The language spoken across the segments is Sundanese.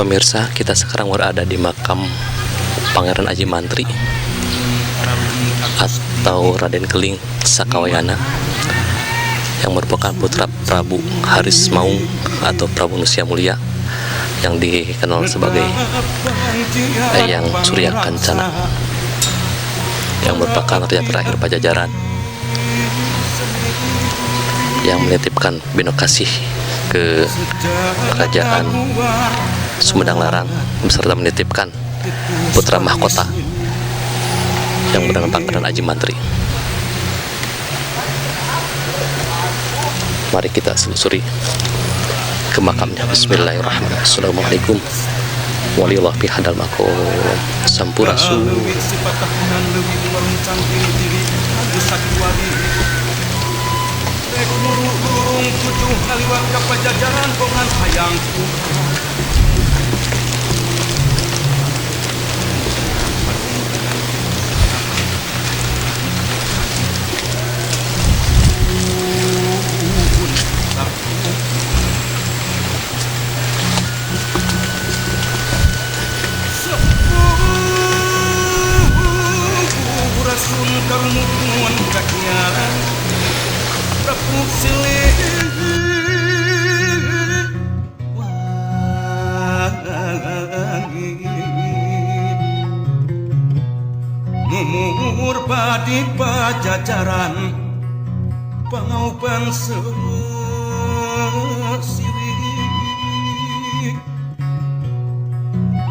Pemirsa, kita sekarang berada di makam Pangeran Aji Mantri atau Raden Keling Sakawayana yang merupakan putra Prabu Haris Maung atau Prabu Nusia Mulia yang dikenal sebagai Eyang Surya Kancana yang merupakan raja terakhir Pajajaran yang menitipkan Binokasih ke kerajaan Sumedang Larang beserta menitipkan putra mahkota yang bernama Pangeran Aji Mantri. Mari kita selusuri ke makamnya. Bismillahirrahmanirrahim. Assalamualaikum walillah fi hadal makom. Sampurasun. Mumur padi Pajajaran pangaupan siwi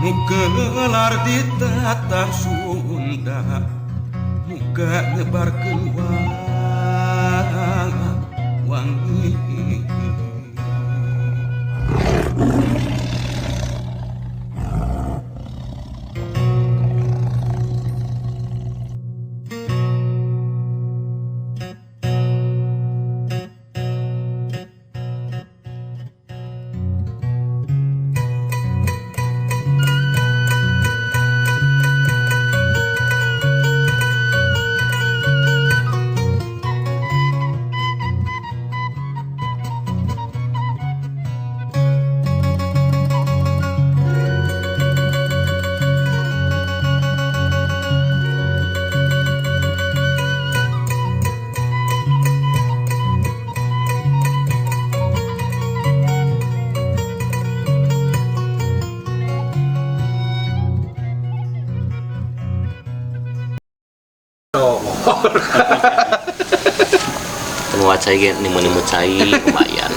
nukelar di tatar Sunda muka nyebarkeun wangi. Temu cai ge nimu-nimu cai lumayan.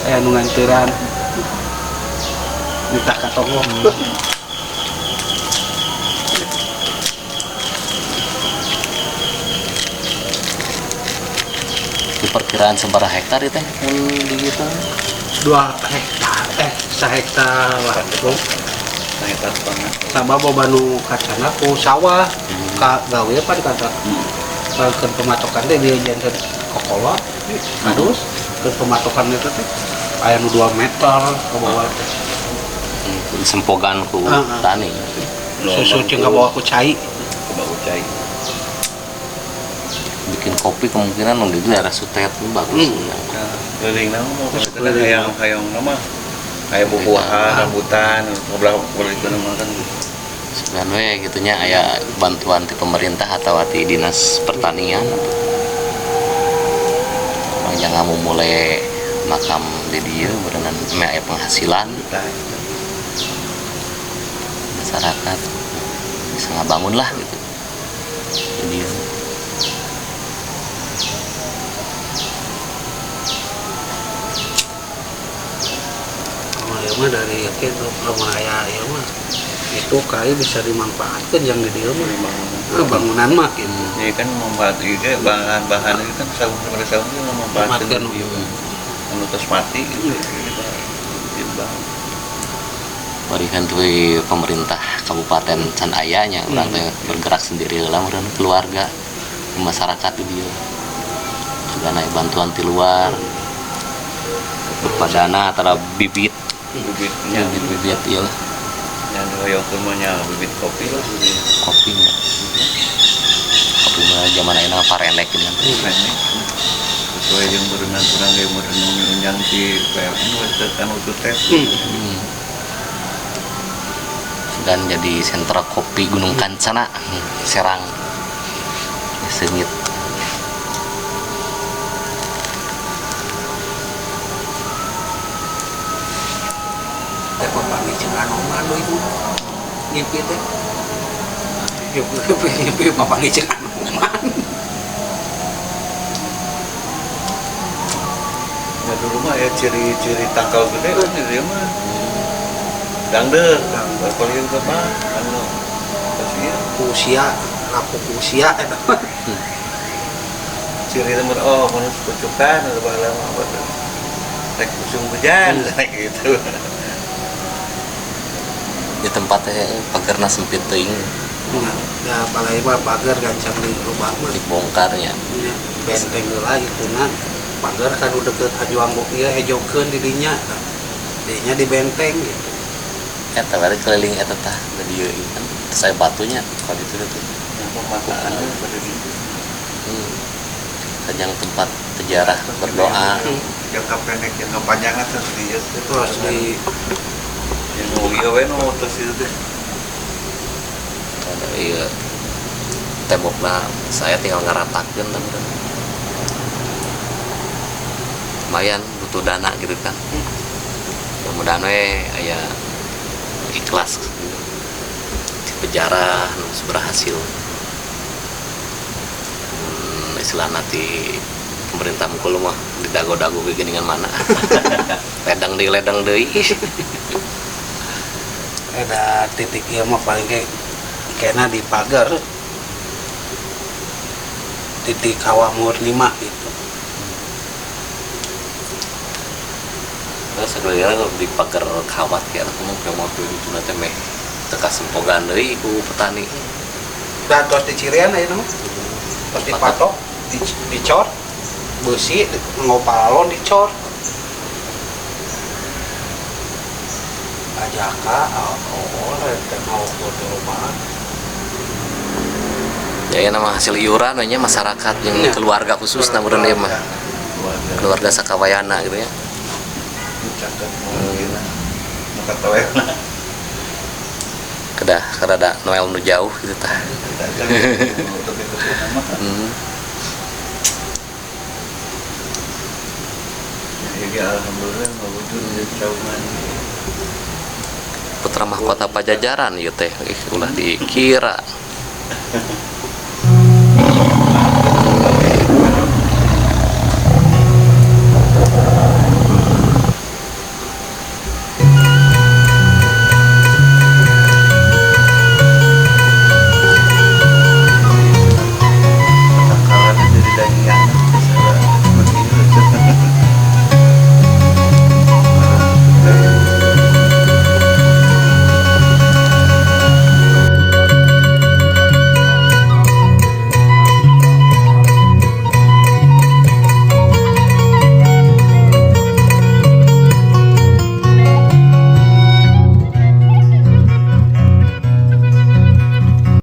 Aya nu nganteran. Nitah ka tonggoh. Di perkiraan sabaraha hektar ieu teh mun dihitung? 2 hektar, sahektar langkung. Sahektar setengah. Sabab loba nu kacana ku sawah, ka gawe pan kata. Keur pematokan teh dia janten kokolot, harus keur pematokan itu teh aya nu 2 meter ke bawah teh. Sempogan ku tani. Susu jeung ka bawah ku cai. Ka bawah ku cai. Bikin kopi kemungkinan nu di daerah Sutet itu bagus. Keliling mah hayang hayang mah aya buah-buahan, rambutan, ngobrol itu mah kan. Sebenarnya gitunya aya bantuan ti pemerintah atau ti dinas pertanian. Orang jangan mau mulai makam di dieu berenang meh aya penghasilan. Masyarakat bisa ngabangun lah gitu. Jadi kalau mah dari itu rumah aya ieu mah itu kali bisa dimanfaatkan yang di dieu mah. Bangunan mah gitu. Jadi kan memanfaatkan juga bahan-bahan itu kan saung pada saung itu memanfaatkan anu tos mati gitu. Barikan tuh pemerintah kabupaten can aya nya urang teh bergerak sendiri lah urang keluarga masyarakat di dieu. Juga naik bantuan ti luar. Berupa dana atau bibit. Bibitnya. Bibit-bibit ieu lah. Yang dihoyongkeun mah nya bibit kopi lah. Kopi nya. Kopi mah zaman ayeuna parendek geuning. Parendek. Sesuai jeung berenang kurang ge berenang unjang ti PLN we teh kan utuh teh. Dan jadi sentra kopi Gunung Kancana, Serang. Seungit. Teh papanggih jeung Anoman we ibu. Ngimpi teh. Ngimpi papanggih jeung Anoman. Ya dulu mah ya ciri-ciri tangkal gede kan di dieu mah. Dangdeur, paling ke mah anu terus ieu Ku usia, laku ku usia eta mah. Ciri nomor oh mun kucukan atau baheula mah apa tuh. Rek musim hujan gitu. Di tempatnya pagerna sempit teuing. Nah, balai mah pagar gancang di rumah mah. Dibongkarnya. Nya, benteng heula gituna. Pagar kan udah deket hajuang ieu hejokeun di dinya. Dinya di benteng gitu. Eta bari keliling eta tah da dieu kan saya batunya kalau itu tuh. Yang pemataan pada gitu. Sajang tempat sejarah berdoa. Jangka pendek, jangka panjang atau di Itu harus di yang mau ieu we nu terus itu teh. Ada iya tembokna saya tinggal ngaratakeun tah meureun. Lumayan butuh dana gitu kan. Mudah-mudahan we aya ikhlas gitu. Di penjara nu berhasil. Istilah nanti pemerintah mukul mah didago-dago ge geuningan mana. Ledang deui, ledang deui. Ada titik ieu mah paling ge kena di pagar. Titik hawa murni mah gitu. Terus sekali di pagar kawat ya, aku mau ke mobil itu nanti meh teka sempogan deui ku petani. Dan tos di cirian ayeuna mah. Tos dipatok, dicor, beusi ngopalon dicor. Ajaka alkohol teh mau foto rumah. Ya, ya nama hasil iuran we nya masyarakat yang Iya. keluarga khusus nah meureun ieu mah. Keluarga. Keluarga Sakawayana gitu ya. Caket mungkin nu katawena. Kedah kerada Noel nu jauh gitu tah. Untuk itu nama. Ya, ya, alhamdulillah mawujud di trauman. Putra mahkota Pajajaran ieu teh, ih, ulah dikira.